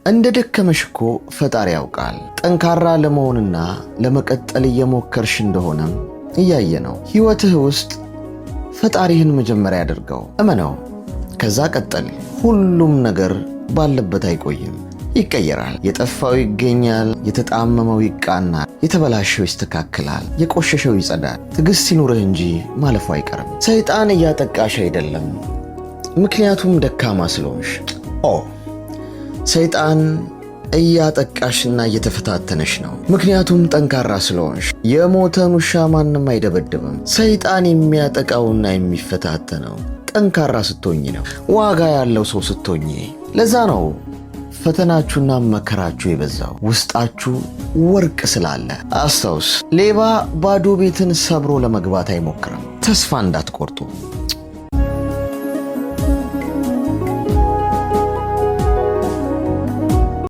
እንደ ደከመሽ እኮ ፈጣሪ ያውቃል። ጠንካራ ለመሆንና ለመቀጠል እየሞከርሽ እንደሆነም እያየ ነው። ሕይወትህ ውስጥ ፈጣሪህን መጀመሪያ አድርገው፣ እመነው፣ ከዛ ቀጥል። ሁሉም ነገር ባለበት አይቆይም፣ ይቀየራል። የጠፋው ይገኛል፣ የተጣመመው ይቃናል፣ የተበላሸው ይስተካከላል፣ የቆሸሸው ይጸዳል። ትዕግስት ይኑርህ እንጂ ማለፉ አይቀርም። ሰይጣን እያጠቃሽ አይደለም፣ ምክንያቱም ደካማ ስለሆንሽ። ኦ፣ ሰይጣን እያጠቃሽና እየተፈታተነሽ ነው፣ ምክንያቱም ጠንካራ ስለሆንሽ። የሞተን ውሻ ማንም አይደበድብም። ሰይጣን የሚያጠቃውና የሚፈታተነው ጠንካራ ስትሆኝ ነው፣ ዋጋ ያለው ሰው ስትሆኝ። ለዛ ነው ፈተናችሁና መከራችሁ የበዛው፣ ውስጣችሁ ወርቅ ስላለ። አስታውስ፣ ሌባ ባዶ ቤትን ሰብሮ ለመግባት አይሞክርም። ተስፋ እንዳትቆርጡ።